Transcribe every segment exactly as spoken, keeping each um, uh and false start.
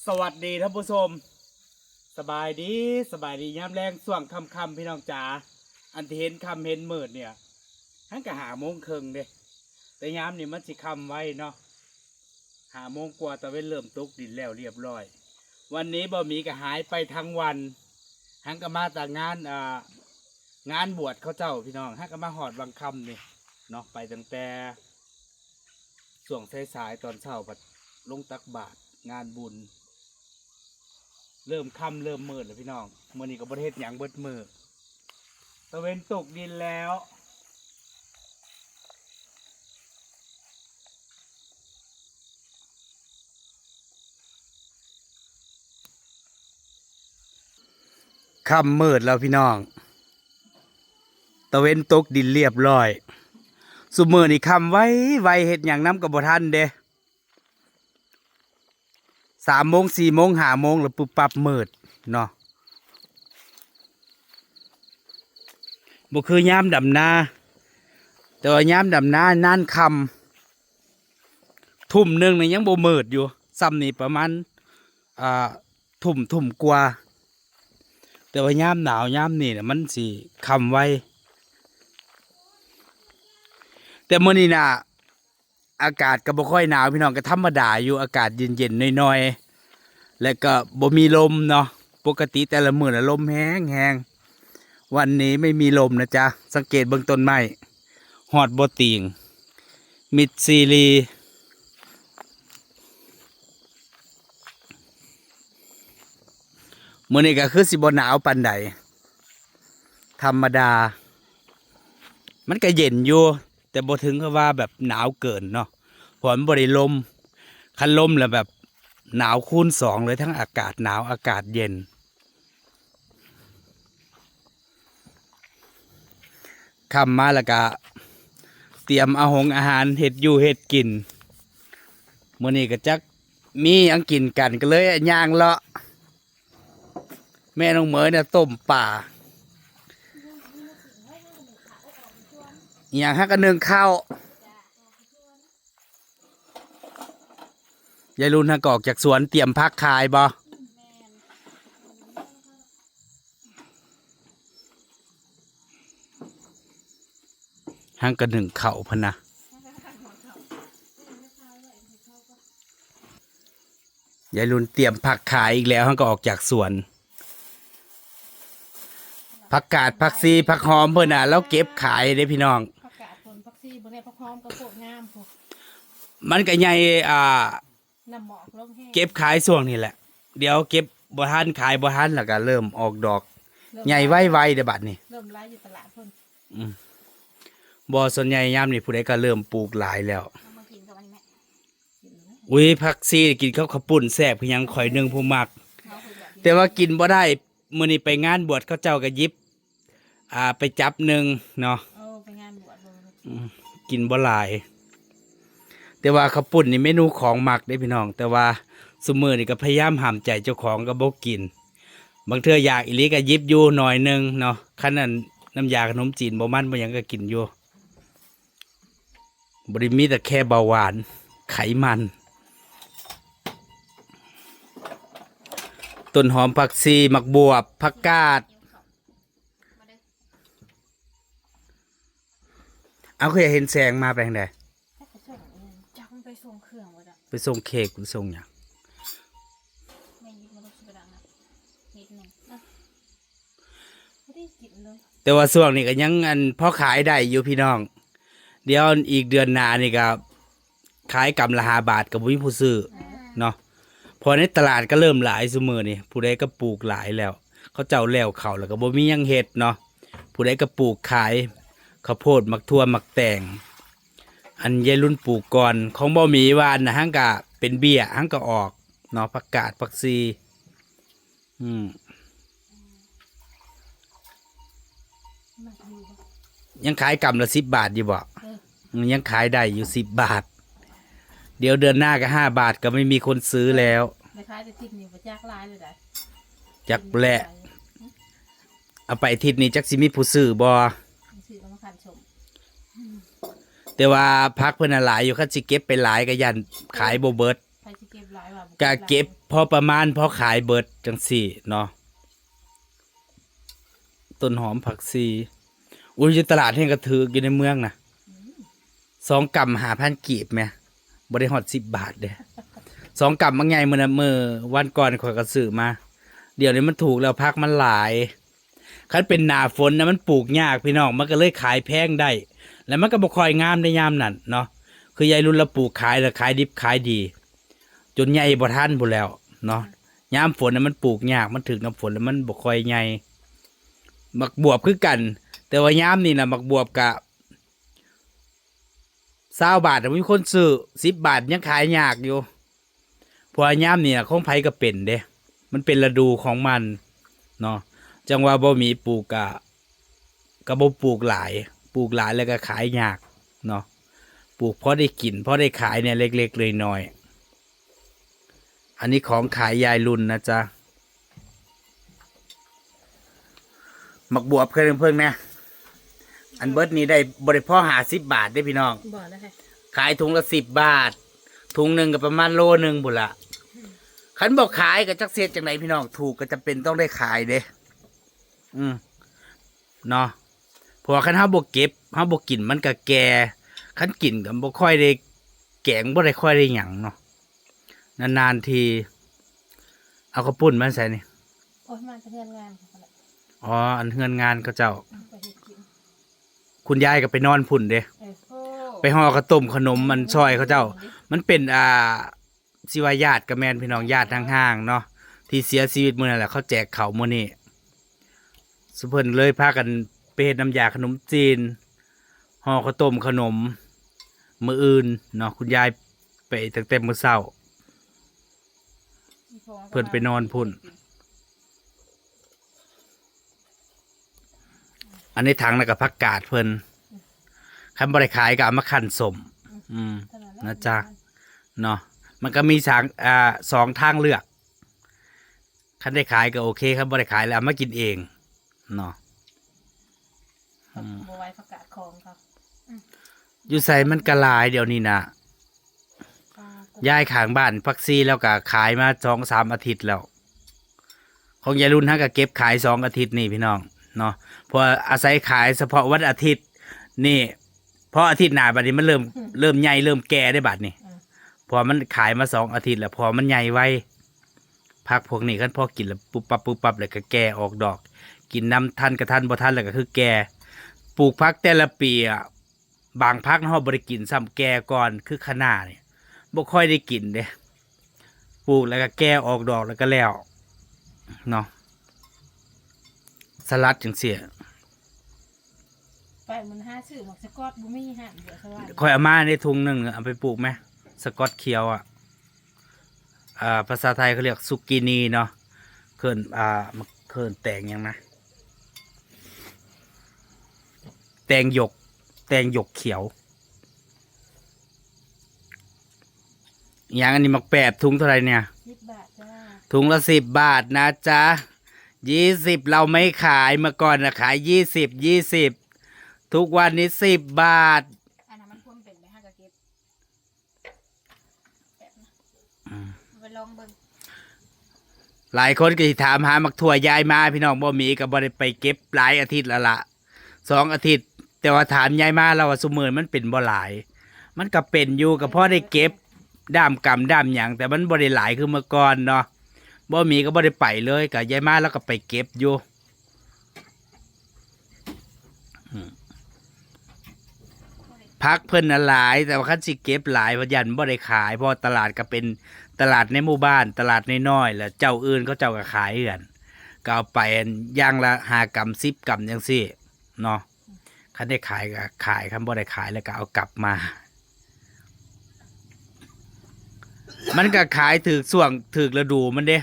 สวัสดีท่านผู้ชม สบายดี สบายดียามแลงช่วงค่ำๆพี่น้องจ๋า อันที่เห็นค่ำเห็นมืดเนี่ย หั้นก็ห้าโมงครึ่งเด้ แต่ยามนี้มันสิค่ำไวเนาะ ห้าโมงกว่าตะเว็นเริ่มตกดินแล้วเรียบร้อย วันนี้บ่าวหมีก็หายไปทั้งวัน หั้นก็มาจากงานอ่า งานบวชเขาเจ้าพี่น้อง หั้นก็มาฮอดวังค่ำนี่เนาะ ไปตั้งแต่ ช่วงสายๆตอนเช้าพัดลงตักบาตรงานบุญ เริ่มค่ำเริ่มมืดแล้วพี่น้อง มื้อนี้ก็บ่ได้เฮ็ดหยังเบิดมื้อ ตะเว็นตกดินแล้ว ค่ำมืดแล้วพี่น้อง ตะเว็นตกดินเรียบร้อย ซุมื้อนี้ค่ำไวไว เฮ็ดหยังนำก็บ่ทันเด้ สามโมง สี่โมง ห้าโมงแล้วปุ๊บปั๊บมืดเนาะ บ่คือยามดำนา แต่ว่ายามดำนานานค่ำ ทุ่มหนึ่งนี่ยังบ่มืดอยู่ ส่ำนี่ประมาณ อ่า ทุ่ม ทุ่มกว่า แต่ว่ายามหนาวยามนี่น่ะมันสิค่ำไว แต่มื้อนี้น่ะ อากาศก็บ่ค่อยหนาวพี่น้อง ก็ธรรมดาอยู่ อากาศเย็นๆหน่อยๆ และก็บ่มีลมเนาะ ปกติแต่ละมื้อน่ะลมแฮงๆ วันนี้ไม่มีลมนะจ๊ะ สังเกตเบิ่งต้นไม้ ฮอดบ่ติ่ง มิดซีรี มื้อนี้ก็คือสิบ่หนาวปานใด ธรรมดา มันก็เย็นอยู่ แต่บ่ถึงกับว่าแบบหนาวเกินเนาะ เพราะมันบ่ได้ลม คันลมแล้วแบบหนาวคูณสองเลย ทั้งอากาศหนาวอากาศเย็น ค่ำมาแล้วก็เตรียมเอาหงอาหารเฮ็ดอยู่เฮ็ดกิน มื้อนี้ก็จักมีหยังกินกัน ก็เลยย่างเลาะ แม่น้องเหมยเนี่ยต้มป่า อหย่างฮักอันหนึ่งข้าว ยายรุ่นหากออกจากสวนเตรียมผักขายบ่ หั้นก็นึ่งข้าวพะนะ ยายรุ่นเตรียมผักขายอีกแล้ว หั้นก็ออกจากสวน ผักกาด ผักชี ผักหอมเพิ่นน่ะ แล้วเก็บขายเด้พี่น้อง ผักกาด ผักชี บ่ได้ ผักหอมก็โคตรงามพุ้น มันก็ใหญ่ อ่า น้ำหมอกลงแฮง เก็บขายช่วงนี้แหละ เดี๋ยวเก็บบ่ทัน ขายบ่ทัน แล้วก็เริ่มออกดอก เริ่ม ใหญ่ไวๆเด้อบัดนี้ เริ่มหลายอยู่ตลาดพุ้น อืม บ่ ส่วนใหญ่ยามนี้ผู้ใดก็เริ่มปลูกหลายแล้ว เอามากินกับอันนี้แม่ กินเลย อุ้ย ผักชีกินกับข้าวปุ้นแซ่บคือหยัง ข้อยหนึ่งผู้มัก เอาคือแบบนี้ แต่ว่ากินบ่ได้ มื้อนี้ไปงานบวชเขาเจ้าก็หยิบ อ่า ไปจับหนึ่งเนาะ เออ ไปงานบวชเลย อืม กินบ่หลาย แต่ว่าข้าวปุ้นนี่เมนูของมักเด้พี่น้อง แต่ว่าซุมื้อนี่ก็พยายามห้ามใจเจ้าของก็บ่กิน บางเทื่ออยากอีหลีก็หยิบอยู่หน่อยหนึ่งเนาะ คันนั้นน้ำยาขนมจีนบ่มันบ่หยังก็กินอยู่ บ่ได้มีแต่แค่เบาหวาน ไขมัน ต้นหอม ผักชี หมากบวบ ผักกาด เอา คืออยากเห็นแสงมาไปทางใด จักมันไปส่งเครื่องบ่จ๊ะ ไปส่งเค้ก ไปส่งหยัง แม่หยิบมาลูกสิไปดังนะ นิดหนึ่ง อ่ะ บ่ได้กินเลย แต่ว่าช่วงนี้ก็ยังอันพอขายได้อยู่พี่น้อง เดี๋ยวอีกเดือนหน้านี่ก็ขายกำละห้าบาทก็บ่มีผู้ซื้อ อ่า เนาะ เพราะในตลาดก็เริ่มหลายซุมื้อนี่ ผู้ใดก็ปลูกหลายแล้ว เขาเจ้าแล้วเข้าแล้วก็บ่มีหยังเฮ็ดเนาะ ผู้ใดก็ปลูกขาย ข้าวโพด หมากถั่ว หมากแตง อันยายรุ่นปลูกก่อน ของบ่าวหมีว่าอันน่ะ หั้นก็เป็นเบี้ย หั้นก็ออกเนาะ ผักกาด ผักชี อืม ยังขายกำละสิบบาทอยู่บ่ เออ อืม ยังขายได้อยู่สิบบาท เดี๋ยวเดือนหน้าก็ห้าบาทก็ไม่มีคนซื้อแล้ว ได้ขายแต่ทิศนี่บ่จักหลายเลยได้ จักแหละ เอาไปทิศนี้จักสิมีผู้ซื้อบ่ ซื้อก็มาคั่นส้ม แต่ว่าผักเพิ่นน่ะหลายอยู่ คันสิเก็บไปหลายก็ย่านขายบ่เบิด ใครสิเก็บหลายว่าบ่ ก็เก็บ พอประมาณ พอขายเบิดจังซี้เนาะ ต้นหอมผักชี อุ้ย อยู่ตลาดแฮงกะถืกอยู่ในเมืองนะ สองกำ ห้าพัน กีบแหม บ่ได้ฮอด สิบ บาทเด้ สองกำบักใหญ่ มื้อนั้น มื้อวันก่อนข้อยก็ซื้อมา เดี๋ยวนี้มันถูกแล้ว ผักมันหลาย คันเป็นหน้าฝนนะมันปลูกยากพี่น้อง มันก็เลยขายแพงได้ แล้วมันก็บ่ค่อยงามในยามนั้นเนาะ คือยายรุ่นละปลูกขายแล้วขายดิบขายดี จนใหญ่บ่ทันพู้นแหล้วเนาะ ยามฝนน่ะมันปลูกยาก มันถืกน้ำฝนแล้วมันบ่ค่อยใหญ่ หมากบวบคือกัน แต่ว่ายามนี้น่ะหมากบวบกะ ซาวบาทน่ะมีคนซื้อ สิบบาทยังขายยากอยู่ เพราะว่ายามนี้น่ะของไผก็เป็นเด้ มันเป็นฤดูของมันเนาะ จั่งว่าบ่มีปลูกกะ ก็บ่ปลูกหลาย ปลูกหลายแล้วก็ขายยากเนาะ ปลูกพอได้กิน พอได้ขายเนี่ยเล็กๆน้อยๆ อันนี้ของขายยายรุ่นนะจ๊ะ หมากบวบเคยเพิ่งนะ อันเบิดนี้ได้บ่ได้พอ ห้าสิบ บาทเด้พี่น้อง บ่แล้วค่ะ ขายถุงละ สิบ บาท ถุงหนึ่งก็ประมาณโลหนึ่งพู้นละ คันบ่ขายก็จักสิเฮ็ดจั่งใดพี่น้อง ถูกก็จำเป็นต้องได้ขายเด้ อืม เนาะ เพราะว่าคันเฮาบ่เก็บ เฮาบ่กินมันก็แก่ คันกินก็บ่ค่อยได้แกง บ่ได้ค่อยได้หยังเนาะ นานๆที เอาข้าวปุ้นมาใส่นี่ โอ้ย มาแต่เฮือนงานเขาแหละ อ๋อ อันเฮือนงานเขาเจ้า อืม ไปเฮ็ดกิน คุณยายก็ไปนอนพุ้นเด้ เออ โอ้ ไปห่อข้าวต้มขนมมันซอยเขาเจ้า มันเป็น อ่า สิว่าญาติก็แม่นพี่น้อง ญาติห่างๆเนาะ ที่เสียชีวิตมื้อนั้นแหละ เขาแจกข้าวมื้อนี้ ซุเพิ่นเลยพากันไปเฮ็ดน้ำยาขนมจีน ห่อข้าวต้มขนม มื้ออื่นเนาะ คุณยายไปตั้งแต่มื้อเช้า เพิ่นไปนอนพุ้น อันนี้ถังแล้วก็ผักกาดเพิ่น คันบ่ได้ขายก็เอามาคั่นส้ม อืม นะจ๊ะ เนาะ มันก็มีสาง อ่า สองทางเลือก คันได้ขายก็โอเค คันบ่ได้ขายแล้วเอามากินเอง เนาะ อืม บ่ไหวผักกาดของเขา อยู่ไสมันก็หลายเดี๋ยวนี้นะ ปลาก็ ยายข้างบ้านผักชีแล้วก็ขายมาสองสามอาทิตย์แล้ว ของยายรุ่นเฮาก็เก็บขายสองอาทิตย์นี่พี่น้องเนาะ เพราะอาศัยขายเฉพาะวันอาทิตย์นี่ เพราะอาทิตย์หน้าบัดนี้มันเริ่ม อืม เริ่มใหญ่เริ่มแก่ได้บัดนี้ อืม เพราะมันขายมาสองอาทิตย์แล้ว เพราะมันใหญ่ไว ผักพวกนี้คันพอกินแล้วปุ๊บปั๊บปุ๊บปั๊บแล้วก็แก่ออกดอก กินนำทันก็ทัน บ่ทันแล้วก็คือแก่ ปลูกผักแต่ละปีอะ บางผักเฮาบ่ได้กินซ้ำ แก่ก่อน คือคะน้านี่ บ่ค่อยได้กินเด้ ปลูกแล้วก็แก่ออกดอกแล้วก็แล้ว เนาะ สลัดจั่งซี้ ไปมันหาซื้อหมากสะกอตบ่มีห้างเดียวสวรรค์ ข้อยเอามาในถุงหนึ่ง เอาไปปลูกไหม สะกอตเขียวอะ อ่า ภาษาไทยเขาเรียกซุกินีเนาะ เขิน อ่า มันเขินแตงหยังนะ แตงหยวก แตงหยวกเขียว อย่างอันนี้หมากแปบ ถุงเท่าไหร่เนี่ย สิบบาทจ้า ถุงละสิบบาทนะจ๊ะ ยี่สิบเราไม่ขาย เมื่อก่อนนะขายยี่สิบ ยี่สิบ ทุกวันนี้สิบบาท อันนั้นมันพ่วงเป็นไหม ห้าก็เก็บ อืม เอาไปลองเบิ่ง หลายคนก็สิถามหาหมากถั่วยายมา พี่น้อง บ่มีก็บ่ได้ไปเก็บหลายอาทิตย์แล้วล่ะ สองอาทิตย์ แต่ว่าถามยายมา ลาวว่าซุมื้อมันเป็นบ่หลาย มันก็เป็นอยู่ ก็พอได้เก็บด้ามกำด้ามหยัง แต่มันบ่ได้หลายคือเมื่อก่อนเนาะ บ่มีก็บ่ได้ไปเลย ก็ยายมาลาวก็ไปเก็บอยู่ อืม ผักเพิ่นน่ะหลาย แต่ว่าคันสิเก็บหลาย ว่าย้านบ่ได้ขาย เพราะตลาดก็เป็นตลาดในหมู่บ้าน ตลาดน้อยๆ แล้วเจ้าอื่นเขาเจ้าก็ขายคือกัน ก็เอาไปอย่างละห้ากำ สิบกำจั่งซี้เนาะ คันได้ขายก็ขาย คันบ่ได้ขายแล้วก็เอากลับมา มันก็ขายถืกช่วงถืกฤดูมันเด้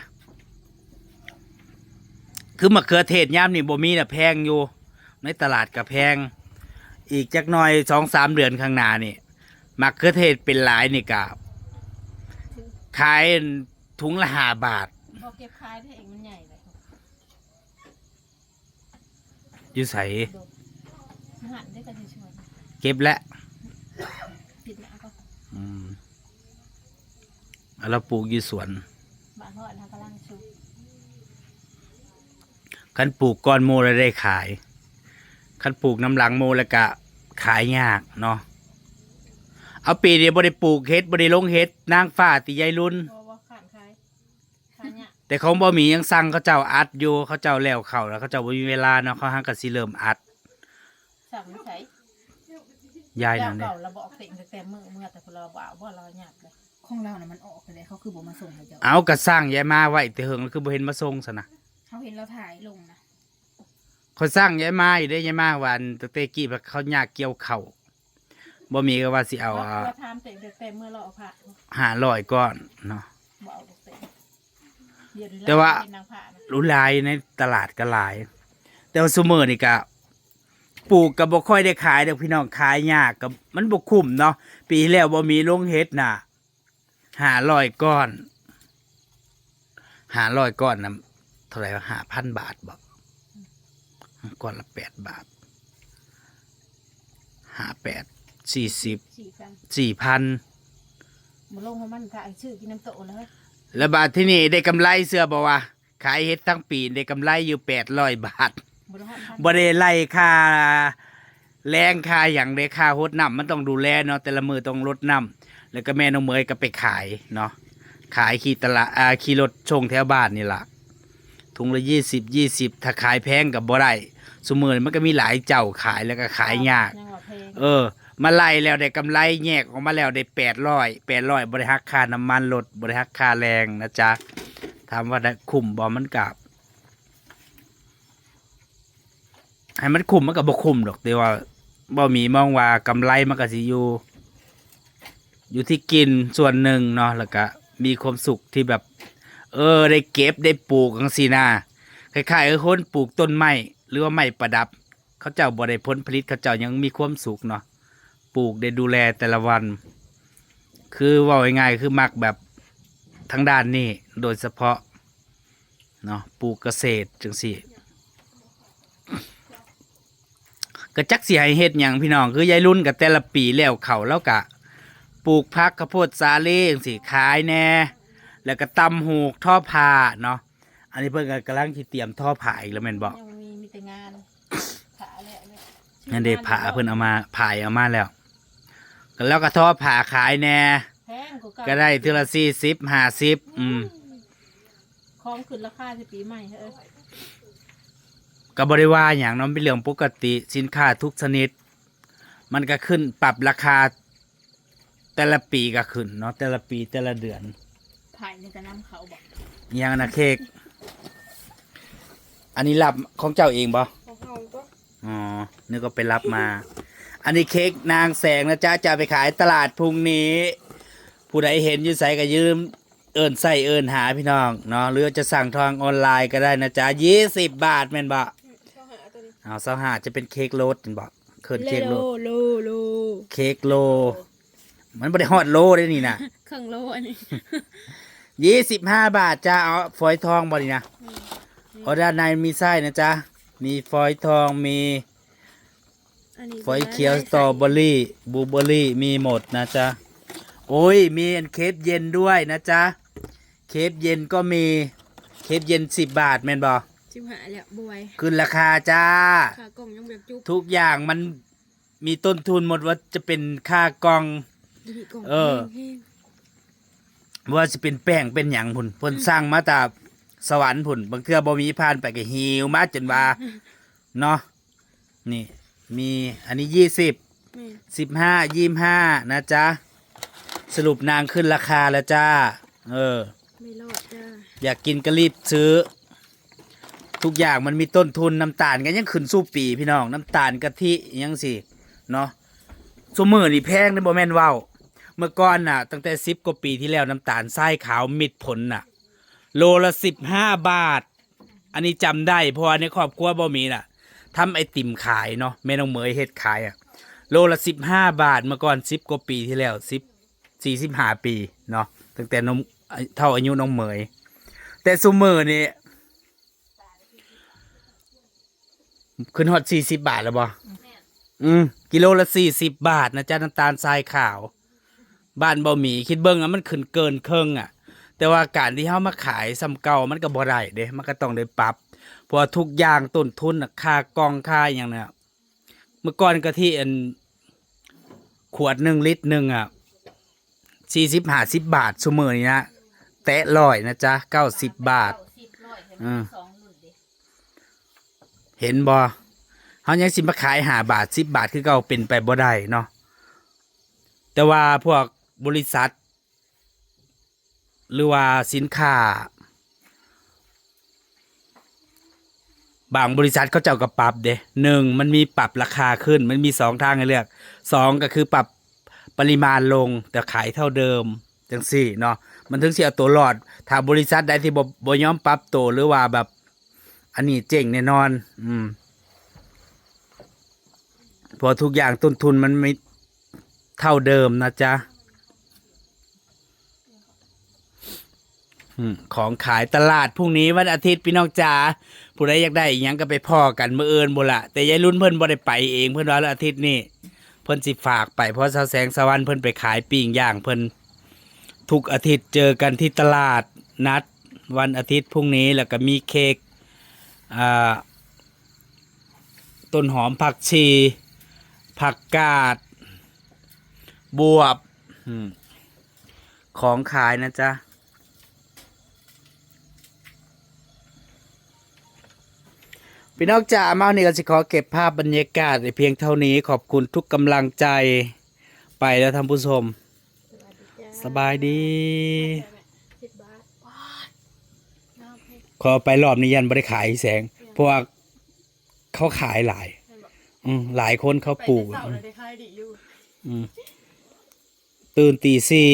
คือมะเขือเทศยามนี้บ่มีน่ะ แพงอยู่ ในตลาดก็แพง อีกจักหน่อยสองสามเดือนข้างหน้านี่ มะเขือเทศเป็นหลายนี่ก็ขายถุงละห้าบาท บ่เก็บขายได้เอง มันใหญ่เลย อยู่ไส ดอก หันได้ก็สิชวน เก็บแล้ว ปิดหน้าก่อน อืม เอา เราปลูกอยู่สวน บ่ เพราะนะกำลังชุบ คันปลูกก่อนหมู่แล้วได้ขาย คันปลูกนำหลังหมู่แล้วก็ขายยากเนาะ เอาปีนี้บ่ได้ปลูกเห็ด บ่ได้ลงเห็ดนางฟ้าติยายลุน บ่ บ่ ขานขาย ขายยาก แต่ของบ่มียังสั่งเขาเจ้าอัดอยู่ เขาเจ้าแล้วเข้าแล้ว เขาเจ้าบ่มีเวลาเนาะ เขาหากะสิเริ่มอัด สั่งอยู่ไส ยายนั่นเด้ เจ้าเก่าเราบอกเต็มตั้งแต่มื้อ เมื่อแต่คนเราบ่เอา บ่เราหยาบเลย ของเราน่ะมันออกเลย เขาคือบ่มาส่งให้เจ้า เอากะสั่งยายมาไว้แต่เฮิง คือบ่เห็นมาส่งซะนะ เขาเห็นเราถ่ายลงนะ ข้อยสั่งยายมาอยู่เด้ ยายมาว่าอันตั้งแต่กี้เขายากเกี่ยวข้าว บ่มีก็ว่าสิเอา เรา อ่า เราถามแต่ แต่ แต่เมื่อเราเอาพระ ห้าร้อยก่อนเนาะ บ่เอาดอกเต็ม เดี๋ยวนี้ แต่ว่า เรเป็นนางพระนะ รู้หลายในตลาดก็หลาย แต่ว่าซุมื้อนี่ก็ปลูกก็บ่ค่อยได้ขายดอกพี่น้อง ขายยาก ก็มันบ่คุ้มเนาะ ปีที่แล้วบ่มีลงเห็ดน่ะ ห้าร้อยก่อน ห้าร้อยก่อนน่ะ เท่าไหร่วะ ห้าพันบาทบ่ ก่อนละแปดบาท ห้าแปด สี่สิบ สี่พัน สี่พัน บ่ลงให้มัน ถ้าไอ้ซื้อกินน้ำโตแล้ว แล้วบาดที่นี่ได้กำไรเชื่อบ่วะ ขายเห็ดทั้งปีได้กำไรอยู่แปดร้อยบาท บ่ได้ฮอดพัน บ่ได้ไล่ค่าแรงค่าหยังเด้ ค่าฮดน้ำมันต้องดูแลเนาะ แต่ละมื้อต้องรดน้ำ แล้วก็แม่น้องเหมยก็ไปขายเนาะ ขายขี่ตลาด อ่า ขี่รถส่งแถวบ้านนี่ล่ะ ถุงละยี่สิบ ยี่สิบ ถ้าขายแพงก็บ่ได้ ซุมื้อนี้มันก็มีหลายเจ้าขายแล้วก็ขายยาก ยังว่าแพง เออ มาไล่แล้วได้กำไร แยกออกมาแล้วได้แปดร้อย แปดร้อย บ่ได้หักค่าน้ำมันรถ บ่ได้หักค่าแรงนะจ๊ะ ถามว่าได้คุ้มบ่ มันก็ ให้มันคุ้มมันก็บ่คุ้มดอก แต่ว่าบ่มีมองว่ากำไรมันก็สิอยู่ อยู่ที่กินส่วนหนึ่งเนาะ แล้วก็มีความสุขที่แบบ เออ ได้เก็บได้ปลูกจั่งซี้นะ คล้ายๆ เออ คนปลูกต้นไม้หรือว่าไม้ประดับ เขาเจ้าบ่ได้ผลผลิต เขาเจ้ายังมีความสุขเนาะ ปลูกได้ดูแลแต่ละวัน คือเว้าง่ายๆ คือมักแบบทางด้านนี้โดยเฉพาะเนาะ ปลูกเกษตรจั่งซี้ ก็จักสิให้เฮ็ดหยังพี่น้อง คือยายลุนก็แต่ละปีแล้วเข้า แล้วก็ปลูกผักข้าวโพดสาลีจั่งซี้ขายแหน่ แล้วก็ตำฮูกทอผ้าเนาะ อันนี้เพิ่นก็กำลังสิเตรียมทอผ้าอีกแล้วแม่นบ่ ยังมี มีแต่งาน ผ้าแล้วเนี่ย นั่นเด้ ผ้าเพิ่นเอามา ผ้าเอามาแล้ว ก็แล้วก็ทอผ้าขายแหน่ แพงกว่าเก่า ก็ได้เทื่อละสี่สิบ ห้าสิบ อืม ของขึ้นราคาสิปีใหม่เฮ้ย ก็บ่ได้ว่าหยังเนาะ เป็นเรื่องปกติ สินค้าทุกชนิด มันก็ขึ้นปรับราคา แต่ละปีก็ขึ้นเนาะ แต่ละปีแต่ละเดือน ไผนี่ก็นำเขาบ่ อิหยังนะเค้ก อันนี้รับของเจ้าเองบ่ ของเฮาตัว อ๋อ นึกว่าไปรับมา อันนี้เค้กนางแสงนะจ๊ะ จะเอาไปขายตลาดพรุ่งนี้ ผู้ใดเห็นอยู่ไสก็อย่าลืมเอิ้นใส่เอิ้นหาพี่น้องเนาะ หรือจะสั่งทางออนไลน์ก็ได้นะจ๊ะ ยี่สิบบาทแม่นบ่ อืม โทรหาตัวนี้ เอา ซาวห้า จะเป็นเค้กโลดแม่นบ่ เคิ้นเค้กโลด โล โล โล เค้กโล มันบ่ได้ฮอดโลเด้นี่นะ เครื่องโลอันนี้ ยี่สิบห้าบาทจ้า เอาฟอยล์ทองบ่นี่นะ อืม ออเดอร์ในมีไส้นะจ๊ะ มีฟอยล์ทอง มี อันนี้ ฟอยล์เขียว เป็นอะไร สตรอเบอรี่ บลูเบอรี่ มีหมดนะจ๊ะ โอ้ย มีอันเครปเย็นด้วยนะจ๊ะ เครปเย็นก็มี เครปเย็นสิบบาทแม่นบ่ สิบห้าแล้วบ่ไหว ขึ้นราคาจ้า ค่ากล่องยังบ่อยากจุบ ทุกอย่างมันมีต้นทุนหมด ว่าจะเป็นค่ากล่อง เดี๋ยวนี้กล่อง เออ แพงๆ ว่าสิเป็นแป้งเป็นหยังพุ้น เพิ่น อืม สั่งมาจากสวรรค์พุ้น บางเทื่อบ่มีผ่านไปก็หิ้วมาจนว่า อืม เนาะ นี่ มีอันนี้ยี่สิบ แม่น สิบห้า ยี่สิบห้านะจ๊ะ สรุปนางขึ้นราคาแล้วจ้า เออ ไม่รอดจ้า อยากกินก็รีบซื้อ ทุกอย่างมันมีต้นทุน น้ำตาลก็ยังขึ้นสู่ปีพี่น้อง น้ำตาลกะทิอิหยังซี้เนาะ ซุมื้อนี่แพงเด้ บ่แม่นเว้า เมื่อก่อนน่ะ ตั้งแต่สิบกว่าปีที่แล้ว น้ำตาลทรายขาวมิตรผลน่ะ โลละสิบห้าบาท อันนี้จำได้ เพราะว่าในครอบครัวบ่มีน่ะ ทำไอติมขายเนาะ แม่น้องเหมยเฮ็ดขายอะ โลละสิบห้าบาท เมื่อก่อน สิบกว่าปีที่แล้ว สิบ สี่สิบห้าปีเนาะ ตั้งแต่น้อง เท่าอายุน้องเหมย แต่ซุมื้อนี่ ขึ้นฮอดสี่สิบบาทแล้วบ่ อืม กิโลละสี่สิบบาทนะจ๊ะ น้ำตาลทรายขาว บ้านบ่มี คิดเบิ่งอะ มันขึ้นเกินครึ่งอะ แต่ว่าการที่เฮามาขายส่ำเก่ามันก็บ่ได้เด้ มันก็ต้องได้ปรับ เพราะว่าทุกอย่างต้นทุนน่ะ ค่ากล่อง ค่าอิหยังเนี่ย เมื่อก่อนกะทิอัน ขวดหนึ่งลิตรหนึ่งอะ สี่สิบ ห้าสิบบาท ซุมื้อนี้นะ แตะร้อยนะจ๊ะ เก้าสิบบาท เก้าสิบ ร้อย อืม สองรุ่นเด้ เห็นบ่ เฮายังสิมาขายห้าบาท สิบบาทคือเก่า เป็นไปบ่ได้เนาะ แต่ว่าพวกบริษัท หรือว่าสินค้า บางบริษัทเขาเจ้าก็ปรับเด้ หนึ่ง มันมีปรับราคาขึ้น มันมีสองทางให้เลือก สอง ก็คือปรับปริมาณลง แต่ขายเท่าเดิม จังซี้เนาะ มันถึงสิเอาตัวรอด ถ้าบริษัทใดที่บ่ บ่ยอมปรับตัว หรือว่าแบบ อันนี้เจ๊งแน่นอน อืม เพราะทุกอย่างต้นทุนมันไม่เท่าเดิมนะจ๊ะ อืม ของขายตลาดพรุ่งนี้วันอาทิตย์พี่น้องจ๋า ผู้ใดอยากได้อิหยังก็ไปพ้อกันมื้ออื่นพู้นละ แต่ยายรุ่นเพิ่นบ่ได้ไปเอง เพิ่นว่าวันอาทิตย์นี้ เพิ่นสิฝากไป เพราะสาวแสงสะหวันเพิ่นไปขายปิ้งย่างเพิ่น ทุกอาทิตย์เจอกันที่ตลาดนัดวันอาทิตย์พรุ่งนี้ แล้วก็มีเค้ก อ่า ต้นหอม ผักชี ผักกาด บวบ อืม ของขายนะจ๊ะ พี่น้องจ๋า มานี่ก็สิขอเก็บภาพบรรยากาศไว้เพียงเท่านี้ ขอบคุณทุกกำลังใจ ไปแล้วท่านผู้ชม สบายดี สิบบาท ขอไปรอบนี้ยันบ่ได้ขายแสง เพราะว่าเขาขายหลาย อืม หลายคนเขาปลูก ไปแต่เช้าเลยได้ขายดีอยู่ อืม ตื่นตีสี่